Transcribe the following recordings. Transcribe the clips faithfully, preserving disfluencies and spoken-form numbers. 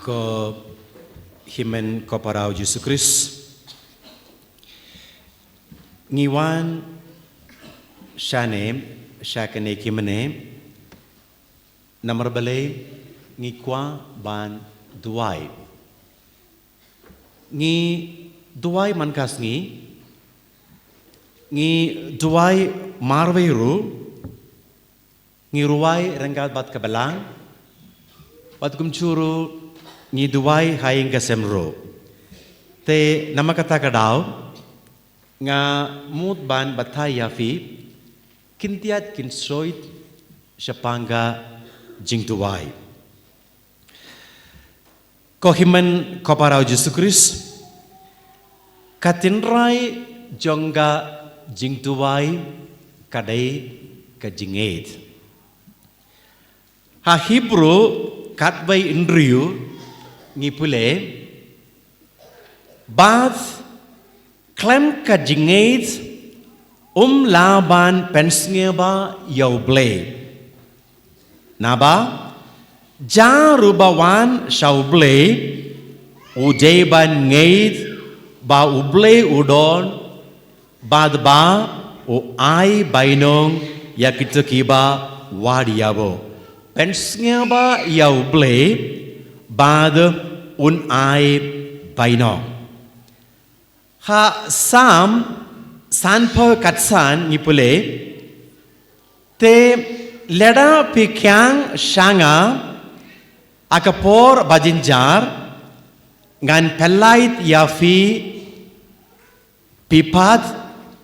Ko hynmen ko para u Jisu Khrist. Ngi wan shane, sha kane ki mynne, namar balei ngi kwah ban duwai. Ngi duwai man ka sngi, ngi duwai marwei ruh, ngi rwai ryngkat bad ka Balang, bad kumjuh ruh ngi duwai ha ïing ka sem ruh. Te namar kata ka daw, nga mut ban batai ïa phi, khyndiat khynsoit shaphang ka jingduwai. Ko hynmen ko para u Jisu Khrist, ka tynrai jong ka jingduwai ka dei ka jingngeit. Ha Hebru khatwei hynriew ngi pule, bad khlem ka jingngeit um lah ban pynsngewbha ïa U Blei. Naba, uta ruh uba wan sha U Blei, u dei ban ngeit ba U Blei u don, bad ba u ai bainong ïa kito kiba wad ïa u. Pynsngewbha ïa U Blei, bad un ai bainong. Ha Salm sanphew khatsan ngi pule, te lada phi khang sha nga ha ka por ba jynjar, ngan pynlait ïa phi, phi pat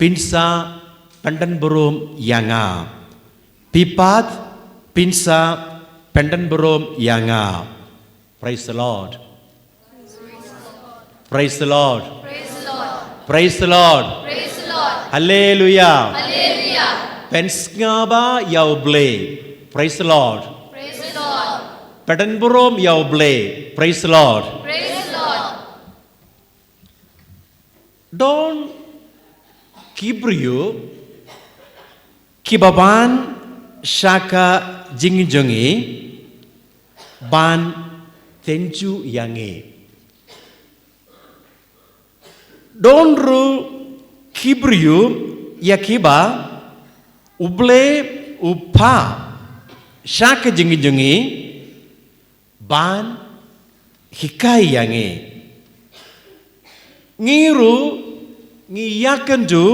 phin sa pyndonburom ïa nga. Phi pat phin sa pyndonburom ïa nga. Praise the Lord. Praise the Lord. Praise the Lord. Praise the Lord. Praise the Lord. Hallelujah. Hallelujah. Pynsngewbha ïa U Blei. Praise the Lord. Praise the Lord. Pyndonburom ïa U Blei. Praise the Lord. Praise the Lord. Don ki briew kiba wan sha ka jingïohi ban tynjuh ïa ngi. Don ruh ki briew ïa kiba U Blei u phah sha ka jingïohi ban hikai ïa ngi. Ngi ruh ngi ïakynduh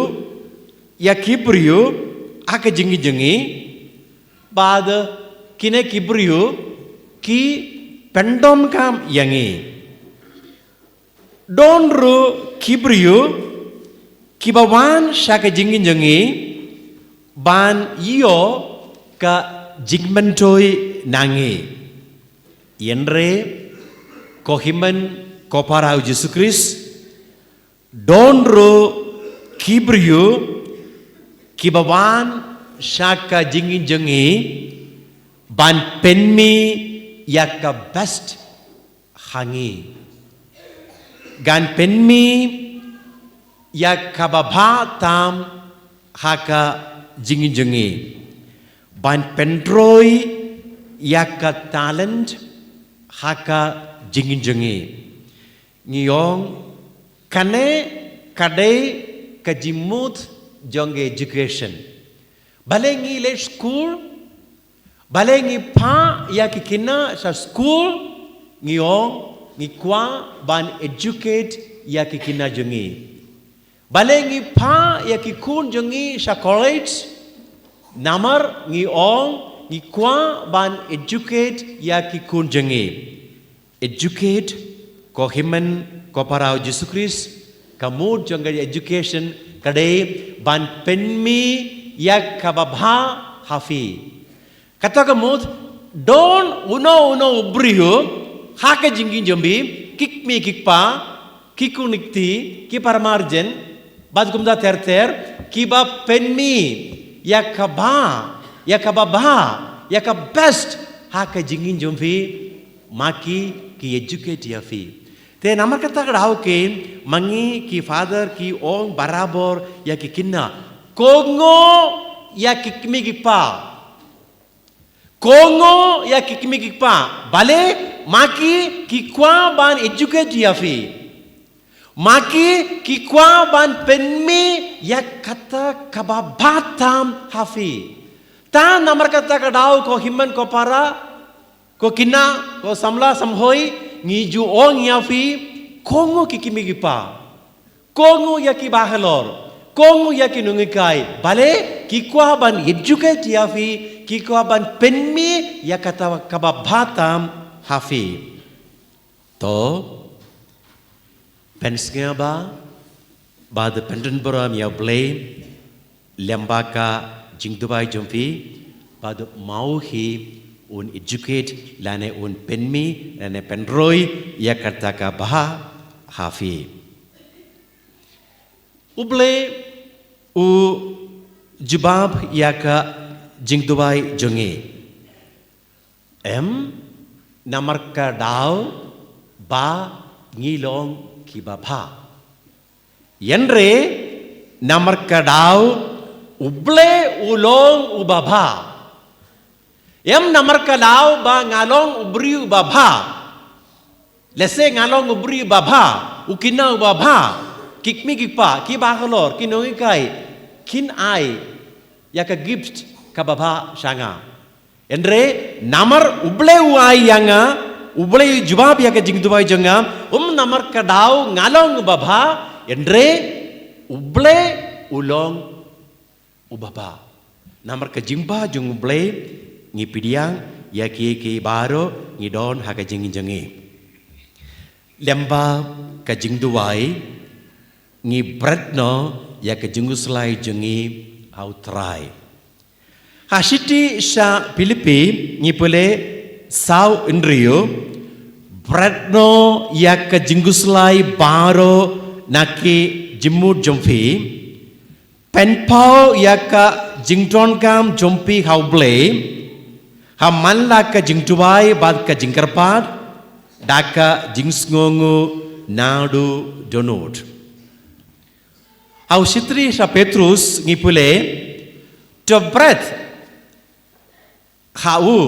ïa ki briew ha ka jingïohi, bad kine ki briew ki pyndonkam ïa ngi. Don ruh ki briew kiba wan sha ka jingïohi ban ïoh ka jingmyntoi na ngi. Hynrei ko hynmen ko para u Jisu Khrist, don ruh ki briew kiba wan sha ka jingïohi ban pynmih ïa ka best ha ngi. Kan pynmih ïa kaba bha tam ha ka jingïohi. Ban pyntroi ïa ka talent ha ka jingïohi. Ngi ong kane ka dei ka jingmut jong ka education. Balei ngi leit skul, balei ngi phah ïa ki khynnah sha skul, ngi ong ngi kwah ban educate ïa ki khynnah jong ngi. Balei ngi phah ïa ki khun jong ngi sha college, namar ngi ong ngi kwah ban educate ïa ki khun jong ngi. Educate, ko hynmen ko para u Jisu Khrist, ka mut jong ka education ka dei ban pynmih ïa kaba bha ha phi. Kata ka mut, don uno uno u briew ha ka jingïohi jong phi, ki kmie ki kpa, ki khun ki kti, ki para marjan, bad kumta ter ter, kiba pynmih ïa kaba, ïa kaba bha, ïa ka best ha ka jingïohi jong phi, ma ki ki educate ïa phi. Te namar kata ka daw kein ma ngi ki father ki ong barabor ïa ki khynnah, kohnguh ïa ki kmie ki kpa. Kohnguh ïa ki kmie ki kpa. Balei? Ma ki ki kwah ban educate ïa phi. Ma ki ki kwah ban pynmih ïa kata kaba bha tam ha phi. Te namar kata ka daw ko hynmen ko para, ko khynnah, ko samla samhoi, ngi ju ong ïa phi, kohnguh ki kmie ki kpa, kohnguh ïa ki bahalor, kohnguh ïa ki nonghikai, balei ki kwah ban educate ïa phi, ki kwah ban pynmih ïa kata kaba bha tam ha phi. To, pynsngewbha bad pyndonkam ïa U Blei lyngba ka jingduwai jong phi, bad ma u hi un educate lane un pynmih lane pynroi ïa kata kaba bha ha phi. U Blei u jubab ïa ka jingduwai jong ngi. Em, namar ka daw ba ngi long kiba bha. Hynrei namar ka daw U Blei u long uba bha. Em, namar ka daw ba nga long u briew uba bha. Lehse nga long u briew uba bha, u khynnah uba bha, ki kmie ki kpa, ki bahalor, ki nonghikai kin ai ïa ka gift kaba bha sha nga. Hynrei namar U Blei u ai ïa nga, U Blei u jubab ïa ka jingduwai jong nga, um namar ka daw nga long uba bha, hynrei U Blei u long uba bha. Namar ka jingbha jong U Blei ngi pdiang ïa kiei kiei baroh, ngi don ha ka jingim jong ngi. Lyngba ka jingduwai ngi bret noh ïa ka jingkhuslai jong ngi ha U Trai. Ha shithi sha Philippi ngi pule saw hynriew, bret noh ïa ka jingkhuslai baroh na ki jingmut jong phi. Pynpaw ïa ka jingdonkam jong phi ha U Blei, ha man la ka jingduwai bad ka jingkyrpad, da ka jingsngewnguh naduh dohnud. Ha u shithi sha Petrus ngi pule, to bret ha u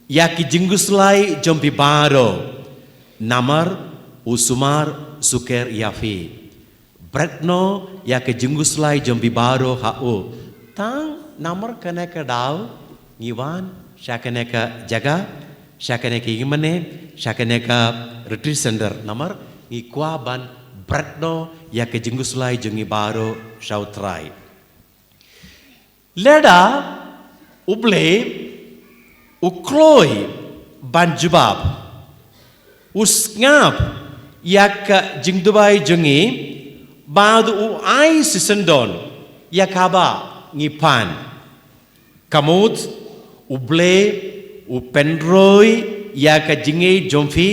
ïa ki jingkhuslai jong phi baroh, namar u sumar sukher ïa phi. Bret noh ïa ki jingkhuslai jong phi baroh ha u. Tang namar kane ka daw ngi wan sha kane ka jaka, sha kane ka ïingmane, sha kane ka retreat center, namar ngi kwah ban bret noh ïa ki jingkhuslai jong ngi baroh sha U Trai. Lada U Blei u kloi ban jubab, u sngap ïa ka jingduwai jong ngi, bad u ai shisyndon ïa kaba ngi pan, ka mut U Blei u pynroi ïa ka jingngeit jong phi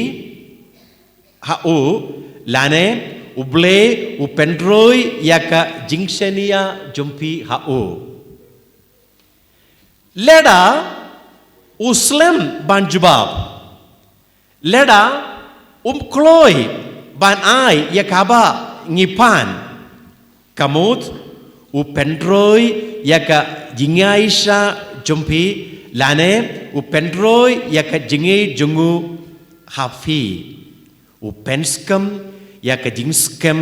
ha u, lane U Blei u pynroi ïa ka jingshaniah jong phi ha u. Lada u slem ban jubab, lada um kloi ban ai ïa kaba ngi pan, ka mut u pynroi ïa ka jingaiei sha jong phi, lane u pynroi ïa ka jingngeit jong u ha phi. U pynskhem ïa ka jingskhem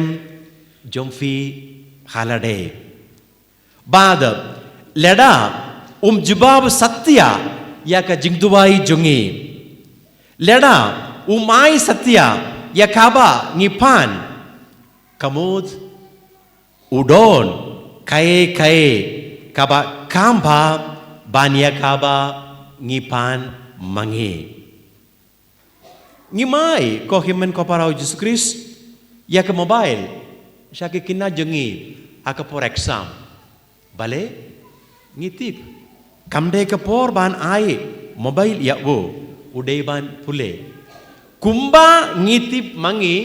jong phi ha lade. Bad lada um jubab satia ïa ka jingduwai jong ngi, lada um ai satia ïa kaba ngi pan, ka mut u don kaei kaei kaba kham bha ban ïa kaba ngi pan ma ngi. Ngi mai ko hynmen ko para u Jisu Khrist ïa ka mobile sha ki khynnah jong ngi ha ka por exam. Balei? Ngi tip kam dei ka por ban ai mobile ïa u, u dei ban pule. Kumba ngi tip ma ngi,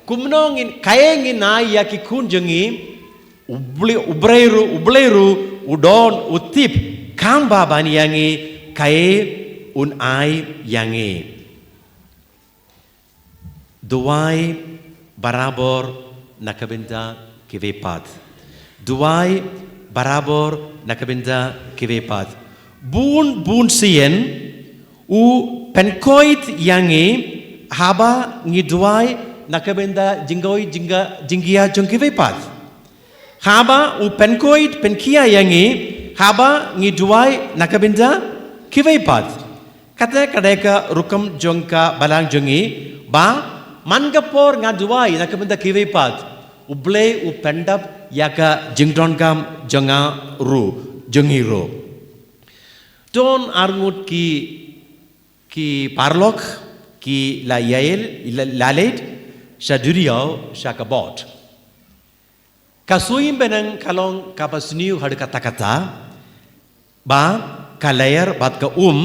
kumno ngin, kaei ngin ai ïa ki khun jong ngi, U Blei, U Blei ruh, U Blei ruh u don, u tip kham bha ban ïa ngi, kaei un ai ïa ngi. Duwai barabor na ka bynta kiwei pat. Duwai barabor na ka bynta kiwei pat. Bun bun sien u Pynkoit ïa ngi haba ngi duwai na ka bynta jingkoit jingga jingkhia jong kiwei pat. Haba u pynkoit pynkhia ïa ngi haba ngi duwai na ka bynta kiwei pat. Kata ka dei ka rukom jong ka balang jong ngi ba man ka por nga duwai na ka bynta kiwei pat, U Blei u pyndap ïa ka jingdonkam jong nga ruh, jong ngi ruh. Don arngut ki ki paralok ki la ïaid la, la leit sha duriaw sha ka bot. Ka suiñ bneng ka long kaba sniew haduh katta katta, ba ka lyer bad ka um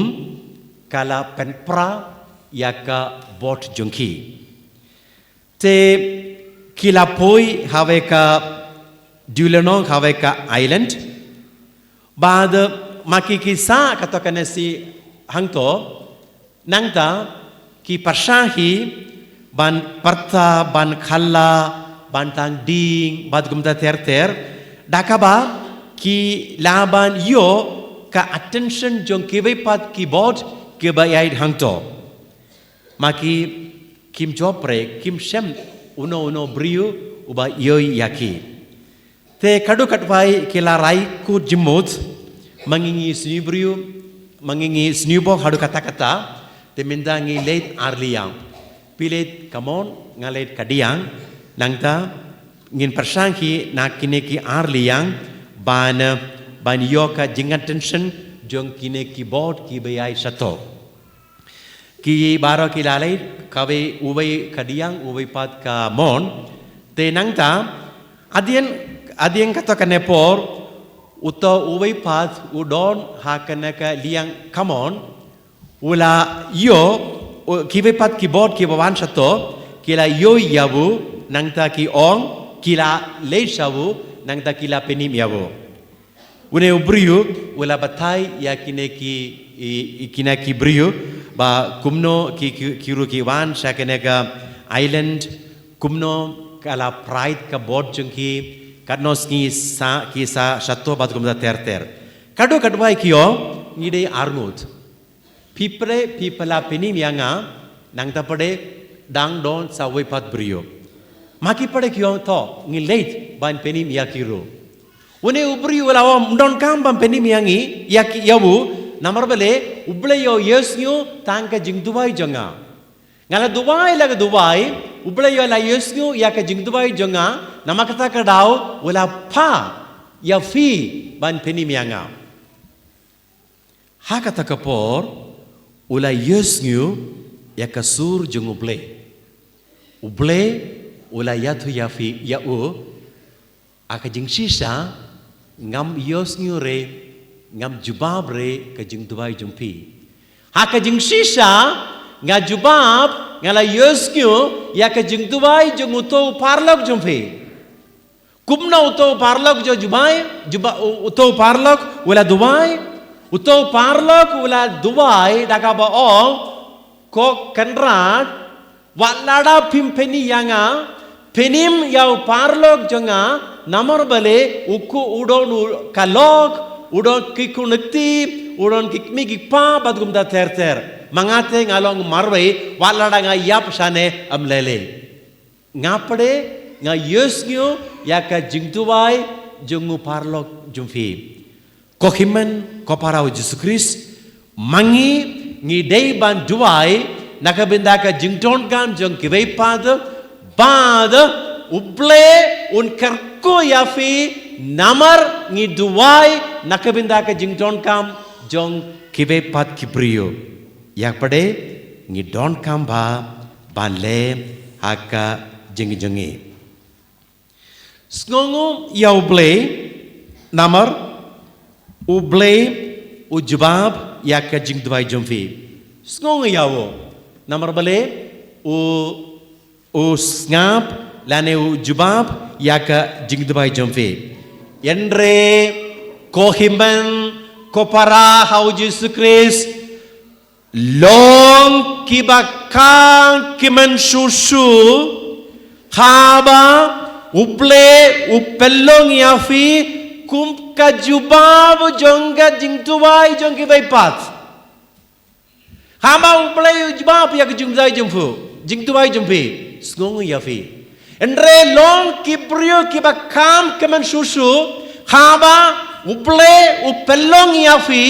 ka la pynpra ïa ka bot jong ki. Te ki la poi ha kawei ka dewlynnong, ha kawei ka island. Bad ma ki ki sah kato kane shi hangto, nangta ki pyrshang hi ban pyrta, ban khalla, ban tang dieng bad kumta ter ter. Da kaba ki lah ban ïoh ka attention jong kiwei pat ki bot kiba ïaid hangto. Ma ki kim jop re, kim shem uno uno briew uba ïoh ïa ki. Te kaduh katwei ki la rai kut jingmut, ma ngi ngi sniew briew, ma ngi ngi sniew bok haduh katta katta, te mynta ngi leit ar liang. Phi leit ka mon, nga leit ka diang, nangta ngin pyrshang hi na kine ki ar liang ban, ban ïoh ka jingattention jong kine ki bot kiba ïaid shato. Ki baroh ki la leit, kawei, uwei ka diang, uwei pat ka mon. Te nangta hadien, hadien kato kane por, uto uwei pat u don ha kane ka liang ka mon, u la ïoh, u, kiwei pat ki bot kiba wan shato ki la ïoh ïa u, nangta ki ong, ki la leit sha u, nangta ki la pynim ïa u. Une u briew u la batai ïa kine ki, i, i kine ki briew ba kumno ki, ki, ki ruh ki wan sha kane ka island, kumno ka la pyrkhat ka bot jong ki, katno sngi sah, ki sah shato bad kumta ter ter. Kaduh katwei ki ong, ngi dei arngut. Phi pyrkhat, phi pyrkhat pynim ïa nga, nangta pyrkhat dang don sa uwei pat briew. Ma ki pyrkhat ki ong to, ngi leit ban pynim ïa ki ruh. Une u briew u la ong, ym donkam ban pynim ïa ngi, ïa ki, ïa u, namar balei, U Blei u ïohsngew tang ka jingduwai jong nga. Nga la duwai la ka duwai, U Blei u la ïohsngew ïa ka jingduwai jong nga, namar kata ka daw, u la phah ïa phi ban pynim ïa nga. Ha kata ka por, u la ïohsngew ïa ka sur jong U Blei. U Blei u la ïathuh ïa phi, ïa u, ha ka jingshisha ngam ïohsngew re, ngam jubab re ka jingduwai jong phi. Ha ka jingshisha nga jubab, nga la ïohsngew ïa ka jingduwai jong uto u paralok jong phi. Kumno uto u paralok u duwai, juba, u, uto u paralok u la duwai, uto u paralok u la duwai da kaba ong, ko Kynrad, wat lada phim pyni ïa nga, pynim ïa u paralok jong nga, namar balei u, ko u don u ka lok, u don ki khun ki kti, u don ki kmie ki kpa bad kumta ter ter. Ma nga te nga long marwei, wat lada nga ïap shane ym lei lei. Nga pyrkhat, nga ïohsngew ïa ka jingduwai jong u paralok jong phi. Ko hynmen ko para ha u Jisu Khrist, ma ngi ngi dei ban duwai na ka bynta ka jingdonkam jong kiwei pat, bad U Blei un kyrkhu ïa phi namar ngi duwai na ka bynta ka jingdonkam jong kiwei pat ki briew. Ïa pyrkhat ngi donkam ba ban leh ha ka jingim jong ngi. Sngewnguh ïa U Blei namar U Blei u jubab ïa ka jingduwai jong phi. Sngewnguh ïa u namar balei u, u sngap lane u jubab ïa ka jingduwai jong phi. Hynrei ko hynmen ko para ha u Jisu Khrist, long kiba khang ki mynshuh shuh, haba U Blei u pynlong ïa phi kum ka jubab jong ka jingduwai jong kiwei pat. Haba U Blei u jubab ïa ka jingduwai jong phi, jingduwai jong phi, sngew ïa phi. Hynrei long ki briew kiba kham kmen shuh shuh, haba U Blei u pynlong ïa phi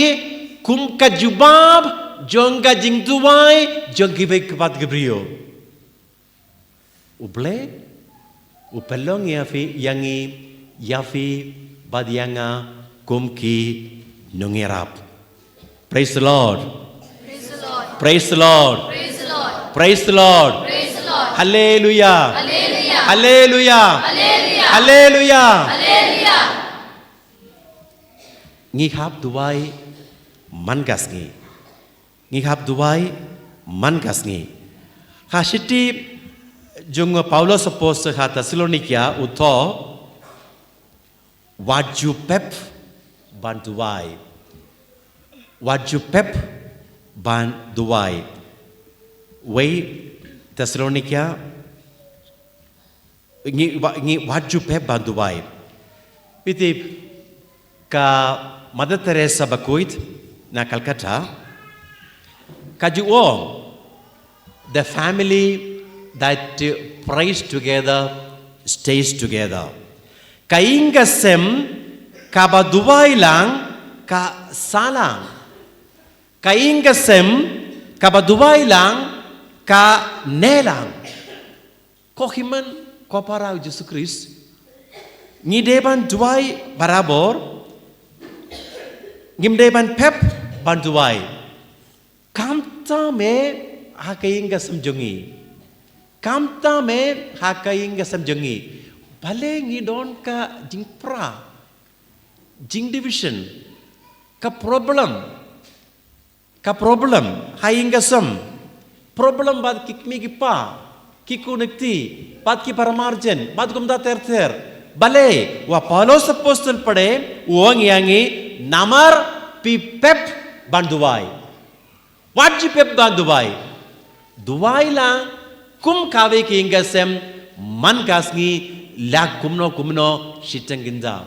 kum ka jubab jong ka jingduwai jong kiwei pat ki briew. U Blei u pynlong ïa phi, ïa ngi, ïa phi bad ïa nga kum ki nongïarap. Praise the Lord. Praise the Lord. Praise the Lord. Praise the Lord. Praise the Lord. Hallelujah. Hallelujah. Hallelujah. Hallelujah. Hallelujah. Hallelujah. Ngi hap duwai man ka sngi. Ngi hap duwai man ka sngi. Ha shithi jong u Paulos Apostol ha Thessalonika u thoh, wat ju pep ban duwai. Wat ju pep ban duwai. Wei Thessalonika, ngi wa-, ngi wat ju pep ban duwai. Phi tip, ka Mother Teresa bakhuid na Calcutta ka ju ong, "The family that prays together stays together." Ka ïing ka sem kaba duwai lang ka sah lang. Ka ïing ka sem kaba duwai lang ka neh lang. Ko hynmen ko para u Jisu Khrist, ngi dei ban duwai barabor, ngim dei ban pep ban duwai. Khamtam eh ha ka ïing ka sem jong ngi. Khamtam eh ha ka ïing ka sem jong ngi. Balei ngi don ka jingpra, jingdivision, ka problem, ka problem ha ïing ka sem, problem bad ki kmie ki kpa, ki khun ki kti, bad ki paramarjan, bad kumta ter ter. Balei? Wa Paulos Apostol pdeng u ong ïa ngi, namar phi pep ban duwai. Wat ju pep ban duwai. Duwai lang kum kawei ka ïing ka sem man ka sngi, la kumno kumno shiteng kynta.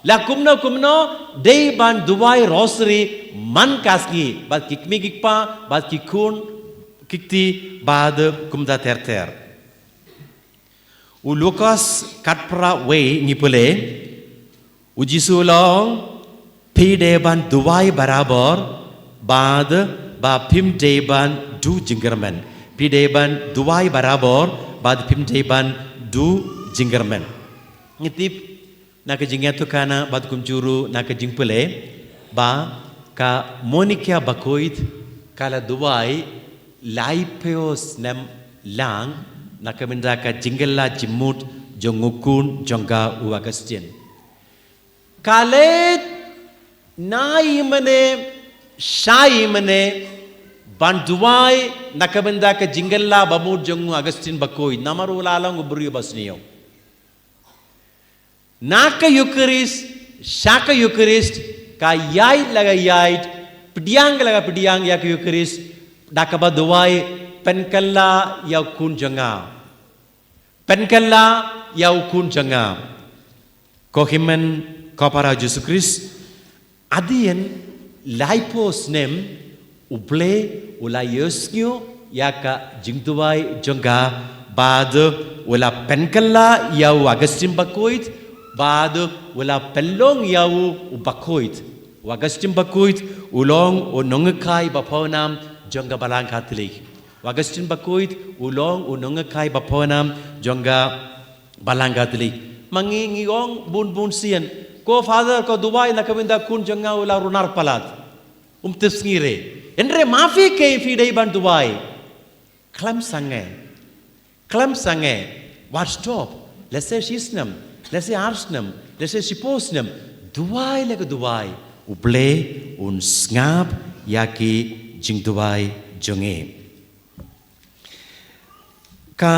La kumno kumno dei ban duwai rosary man ka sngi bad ki kmie ki kpa, bad ki khun ki kti, bad kumta ter ter. U Lukas khatphra wei ngi pule, u Jisu u ong, phi dei ban duwai barabor bad ba phim dei ban duh jingkyrmen. Phi dei ban duwai barabor bad phim dei ban duh jingkyrmen. Ngi tip na ka jingïathuhkhana bad kumjuh ruh na ka jingpule ba ka Monica bakhuid ka la duwai laiphew snem lang na ka bynta ka jingkylla jingmut jong u khun jong ka u Augustine. Ka leit nai mynne shai mynne ban duwai na ka bynta ka jingkylla bamut jong u Augustine bakhuid, namar u la long u briew basniew. Na ka Eucharist sha ka Eucharist, ka ïaid la ka ïaid, pdiang la ka pdiang ïa ka Eucharist, da kaba duwai, pynkylla ïa u khun jong nga. Pynkylla ïa u khun jong nga. Ko hynmen ko para Jisu Khrist, hadien laiphew snem U Blei u la ïohsngew ïa ka jingduwai jong ka bad u la pynkylla ïa u Augustine bakhuid bad u la pynlong ïa u u bakhuid. U Augustine bakhuid u long u nonghikai ba pawnam jong ka Balang Katholik. U Augustine bakhuid u long u nonghikai ba pawnam jong ka Balang Katholik. Ma ngi ngi ong bun bun sien, ko Father, ko duwai na ka bynta khun jong nga u la runar palat. Um tip sngi re. Hynrei ma phi keiñ phi dei ban duwai. Khlem sangeh. Khlem sangeh. Wat stop. Lehse shi snem, lehse ar snem, lehse shiphew snem. Duwai la ka duwai. U Blei un sngap ïa ki jingduwai jong ngi. Ka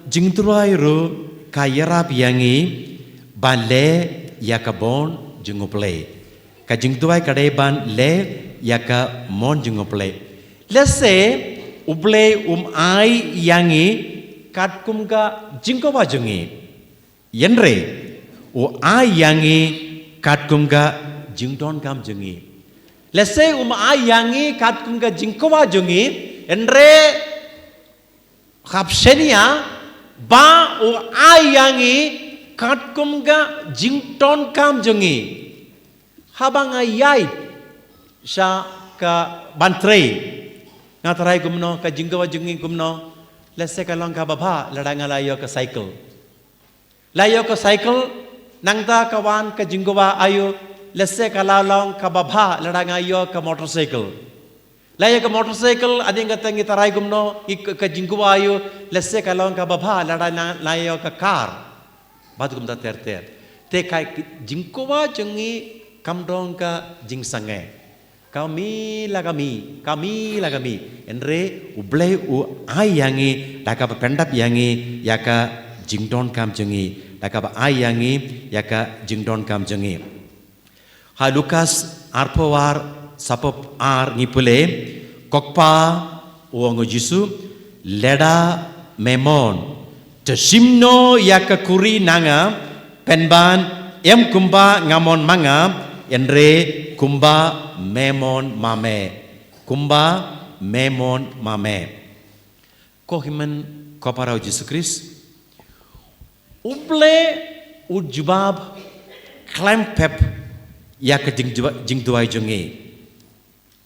jingduwai ruh ka ïarap ïa ngi ban leh ïa ka mon jong U Blei. Ka jingduwai ka dei ban leh ïa ka mon jong U Blei. Lehse U Blei um ai ïa ngi katkum ka jingkwah jong ngi. Hynrei u ai ïa ngi katkum ka jingdonkam jong ngi. Lehse um ai ïa ngi katkum ka jingkwah jong ngi, hynrei khapsenia ba u ai ïa ngi katkum ka jingdonkam jong ngi. Haba nga ïaid sha ka ban trei, nga tharai kumno, ka jingkwah jong ngi kumno? Lehse ka long kaba bha lada nga la ïoh ka cycle. La ïoh ka cycle, nangta ka wan ka jingkwah aïu? Lehse ka la long kaba bha lada nga ïoh ka motorcycle. La ïoh ka motorcycle, hadien kata ngi tharai kumno, ngi ka, ka jingkwah aïu? Lehse ka long kaba bha lada nga la ïoh ka car. Bad kumta ter ter. Te ka jingkwah jong ngi kam don ka jingsangeh. Ka mih la ka mih, ka mih la ka mih. Hynrei U Blei u ai ïa ngi da kaba pyndap ïa ngi ïa ka jingdonkam jong ngi, da kaba ai ïa ngi ïa ka jingdonkam jong ngi. Ha Lukas arphew ar, saphew ar ngi pule, ko Kpa, u ong u Jisu, lada me mon, to shim noh ïa ka khuri na nga, pynban em kumba nga mon ma nga, hynrei kumba me mon ma me. Kumba me mon ma me. Ko hynmen ko para u Jisu Khrist, U Blei u jubab khlem pep ïa ka jingjuba-, jingduwai jong ngi.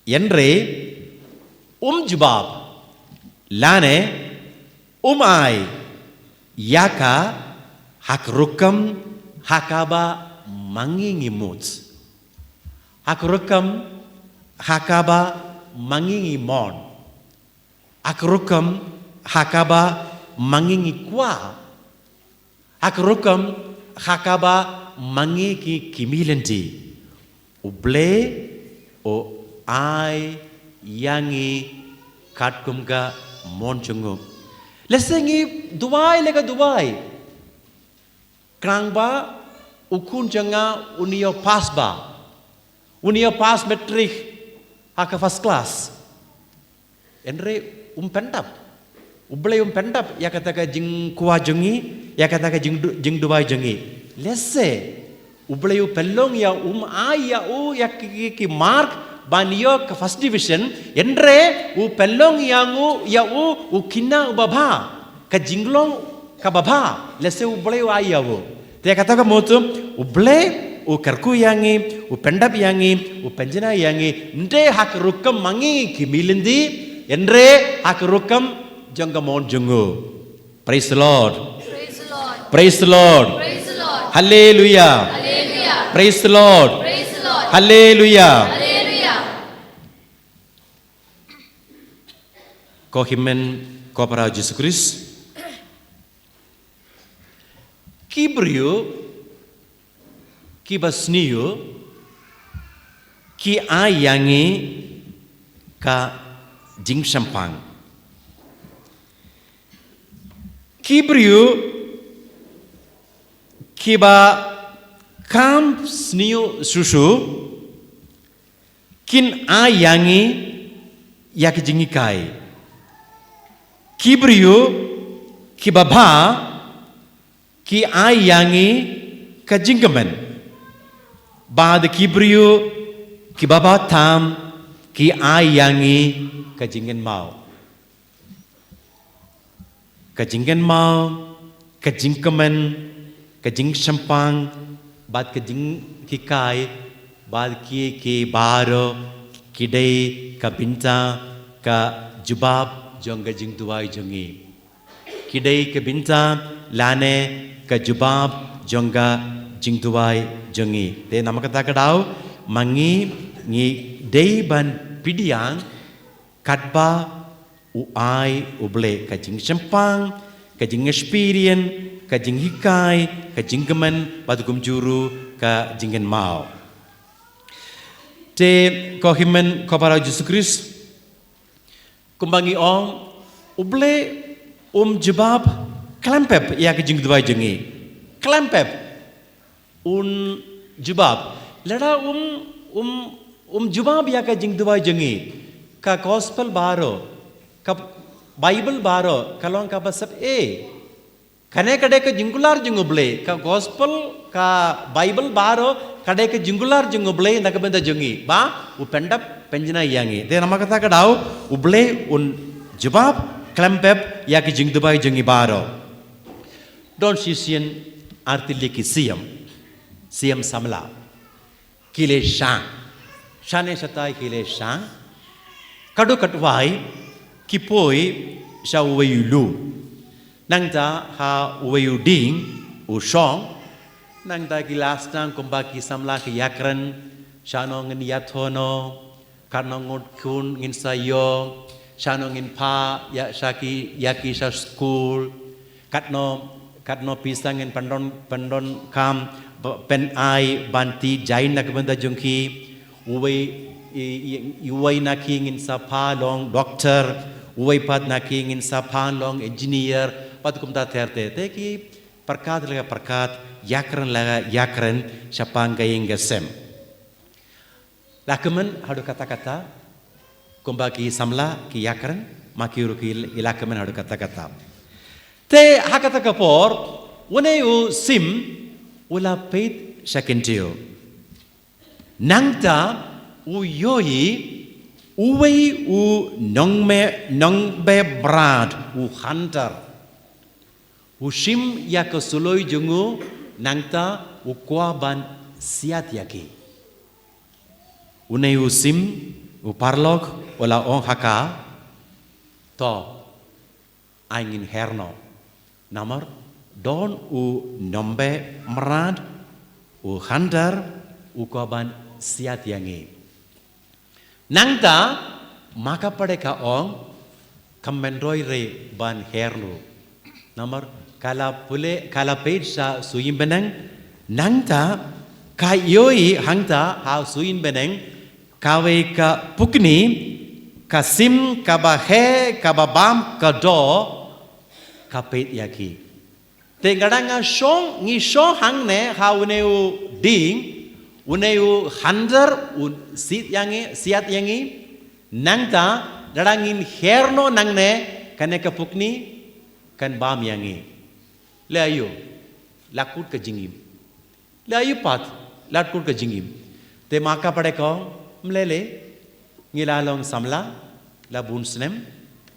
Hynrei um jubab lane um ai ïa ka ha ka rukom ha kaba ma ngi ngi mut, ha ka rukom ha kaba ma ngi ngi mon, ha ka rukom ha kaba ma ngi ngi kwah, ha ka rukom ha kaba ma ngi ki, ki mih lynti. U Blei u ai ïa ngi katkum ka mon jong u. Lehse ngi duwai leh ka duwai, khnang ba u khun jong nga un ïoh pass ba, un ïoh pass matric ha ka first class. Hynrei um pyndap. U Blei um pyndap ïa kata ka jingkwah jong ngi, ïa kata ka jingdu-, jingduwai jong ngi. Lehse U Blei u pynlong ïa u, um ai ïa u ïa ki, ki, ki mark ban ïoh ka first division, hynrei u pynlong ïa ngu, ïa u, u khynnah uba bha, ka jinglong kaba bha, lehse U Blei u ai ïa u. Te kata ka mut, U Blei u kyrkhu ïa ngi, u pyndap ïa ngi, u pynjanai ïa ngi, ym dei ha ka rukom ma ngi ki mih lynti, hynrei ha ka rukom jong ka mon jong u. Praise the Lord. Praise the Lord. Praise the Lord. Praise the Lord. Hallelujah. Hallelujah. Praise the Lord. Praise the Lord. Hallelujah. Hallelujah. Ko hynmen ko para u Jisu Khrist, ki briew kiba sniew ki ai ïa ngi ka jingshemphang. Ki briew kiba kam sniew shuh shuh kin ai ïa ngi ïa ka jinghikai. Ki briew kiba bha ki ai ïa ngi ka jingkmen. Bad ki briew kiba bha tam ki ai ïa ngi ka jingkynmaw. Ka jingkynmaw, ka jingkmen, ka jingshemphang, bad ka jinghikai, bad ki, ki baroh ki dei ka bynta ka jubab jong ka jingduwai jong ngi. Ki dei ka bynta lane ka jubab jong ka jingduwai jong ngi. Te namar kata ka daw ma ngi ngi dei ban pdiang katba u ai U Blei ka jingshemphang, ka jingexperience, ka jinghikai, ka jingkmen, bad kumjuh ruh ka jingkynmaw. Te ko hynmen ko para u Jisu Khrist, kumba ngi ong, U Blei um jubab khlem pep ïa ka jingduwai jong ngi. Khlem pep un jubab. Lada um, um, um jubab ïa ka jingduwai jong ngi, ka gospel baroh, ka Bible baroh ka long kaba sep ei. Kane ka dei ka jingkular jong U Blei, ka gospel Ka Bible baroh ka dei ka jingkular jong U Blei na ka bynta jong ngi ba u pyndap pynjanai ïa ngi. Te namar kata ka daw U Blei un jubab khlem pep ïa ki jingduwai jong ngi baroh. Don shisien artylli ki siem, siem samla, ki leh shang, shane shatai ki leh shang, katto katwai ki poi sha uwei u lum. Nangta ha uwei u dieng u shong, nangta ki la sdang kumba ki samla ki ïakren, shano ngin ïathoh noh, katno ngut khun ngin sa ïoh, shano ngin phah ïa sha ki, ïa ki sha skul, katno, katno pisa ngin pyndon, pyndonkam, ba, pynai ban tih jaiñ na ka bynta jong ki. Uwei, i, i, uwei na ki ngin sa phah long doktor, uwei pat na ki ngin sa phah long engineer, bad kumta ter ter. Te ki pyrkhat la ka pyrkhat, ïakren la ka ïakren shaphang ka ïing ka sem. La kmen haduh katta katta, kumba ki samla ki ïakren, ma ki ruh ki la kmen haduh katta katta. Te ha kata ka por, une u sim u la peit sha kyntiew. Nangta u ïohi uwei u nongme, nongbe brat, u hunter, u shim ïa ka suloi jong u, nangta u kwah ban siat ïa ki. Une u sim, u paralok u la ong ha ka, to, ai ngin her noh. Namar don u nongbe mrad, u hunter, u kwah ban siat ïa ngi. Nangta ma ka pyrthei ka ong, kam myntoi re ban her ruh. Namar ka la pule, ka la peit sha suiñ bneng, nangta ka ïohi hangta ha suiñ bneng, kawei ka pukni, ka sim, kaba heh, kaba bam, ka doh, ka peit ïa ki. Te nga dang nga shong, ngi shong hangne ha une u dieng, une u hunter u siat ïa ngi, siat ïa ngi. Nangta lada ngin her noh nangne, kane ka pukni kan bam ïa ngi. Lei aïu? La kut ka jingim. Lei aïu pat? La kut ka jingim. Te ma ka pyrthei ka ong, ym lei lei, ngi la long samla la bun snem,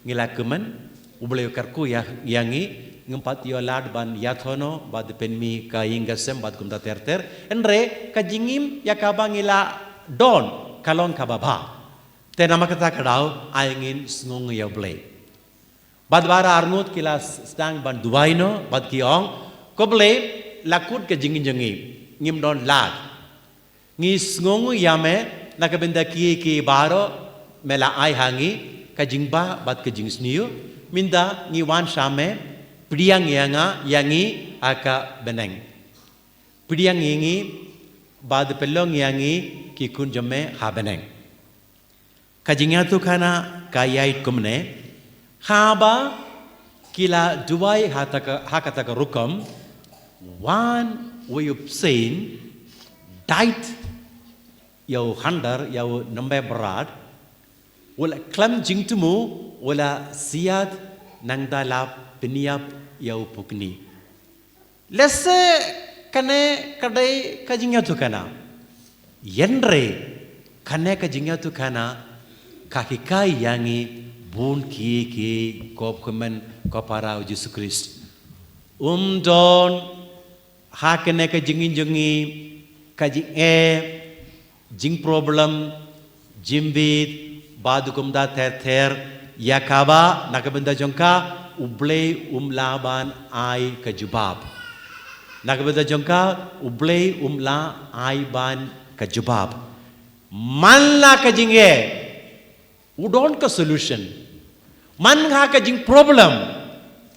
ngi la kmen, U Blei u kyrkhu ïa, ïa ngi, ngim pat ïoh lad ban ïathoh noh, bad pynmih ka ïing ka sem, bad kumta ter ter. Hynrei ka jingim ïa kaba ngi la don ka long kaba bha. Te namar kata ka daw ai ngin sngewnguh ïa U Blei. Bad baroh arngut ki la sdang ban duwai noh, bad ki ong, ko Blei, la kut ka jingim jong ngi, ngim don lad. Ngi sngewnguh ïa me na ka bynta kiei kiei baroh me la ai ha ngi, ka jingbha bad ka jingsniew. Mynta ngi wan sha me, pdiang ïa nga, ïa ngi ha ka bneng. Pdiang ïa ngi bad pynlong ïa ngi ki khun jong me ha bneng. Ka jingïathuhkhana ka ïaid kumne, haba ki la duwai ha kata ka, ha kata ka rukom, wan uwei u psein, dait ïa u hunter, ïa u nongbe brat, u la khlem jingthmu, u la siat, nangta la pynïap ïa u pukni. Lehse kane ka dei ka jingïathuhkhana. Hynrei kane ka jingïathuhkhana ka hikai ïa ngi bun kiei kiei, ko kmen, ko para u Jisu Khrist. Um don ha kane ka jingim jong ngi ka jingeh, jingproblem, jingbit, bad kumta ter ter, ïa kaba na ka bynta jong ka U Blei um lah ban ai ka jubab. Na ka bynta jong ka U Blei um lah ai ban ka jubab. Man la ka jingeh, u don ka solution. Man ha ka jingproblem,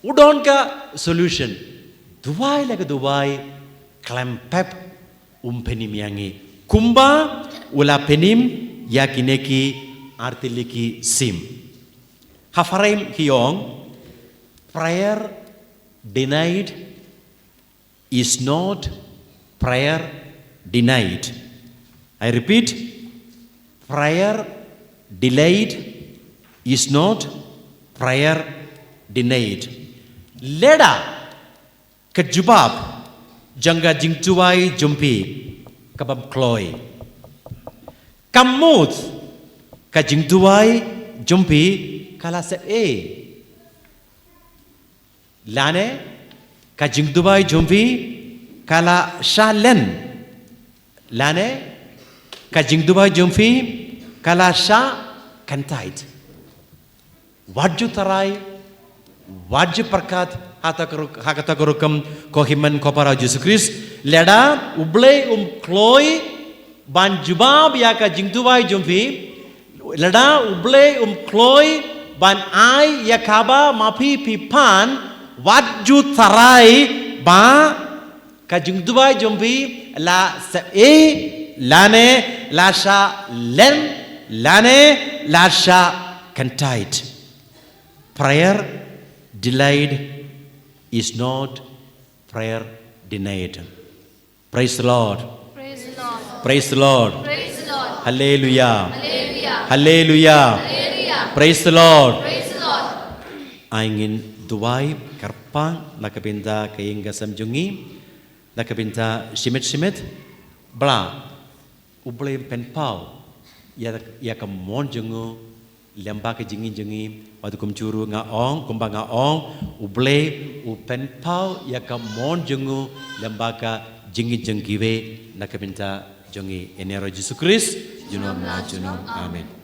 u don ka solution. Duwai la ka duwai, khlem pep um pynim ïa ngi. Kumba u la pynim ïa kine ki artylli ki sim. Ha phareng ki ong, prayer denied is not prayer denied. I repeat, prayer delayed is not prayer denied. Lada ka jubab Jong ka jingduwai jong phi ka bym kloi. Ka mut ka jingduwai jong phi ka la sep e. Lane ka jingduwai jong phi ka la sha len. Lane ka jingduwai jong phi ka la sha kyntait. Wat ju tharai, wat ju pyrkhat ha kata ka ruk-, ha kata ka rukom ko hynmen ko para Jisu Khrist. Lada U Blei um kloi ban jubab ïa ka jingduwai jong phi, lada U Blei um kloi ban ai ïa kaba ma phi phi pan, wat ju tharai ba ka jingduwai jong phi la sep e, lane la sha len, lane la sha kyntait. Prayer delayed is not prayer denied. Praise the Lord. Praise the Lord. Praise the Lord. Praise the Lord. Hallelujah. Hallelujah. Hallelujah. Hallelujah. Praise the Lord. Praise the Lord. Ai ngin duwai kyrpang na ka bynta ka ïing ka sem jong ngi, na ka bynta shimet shimet. Ba la U Blei un pynpaw ïa, ïa ka mon jong u lem bad ka jingim jong ngi, wat kum ju ruh nga ong, kumba nga ong, U Blei u pynpaw ïa ka mon jong u lem bad ka jingim jong kiwei na ka bynta jong ngi. Ïa u Jisu Khrist junom la junom. Amen.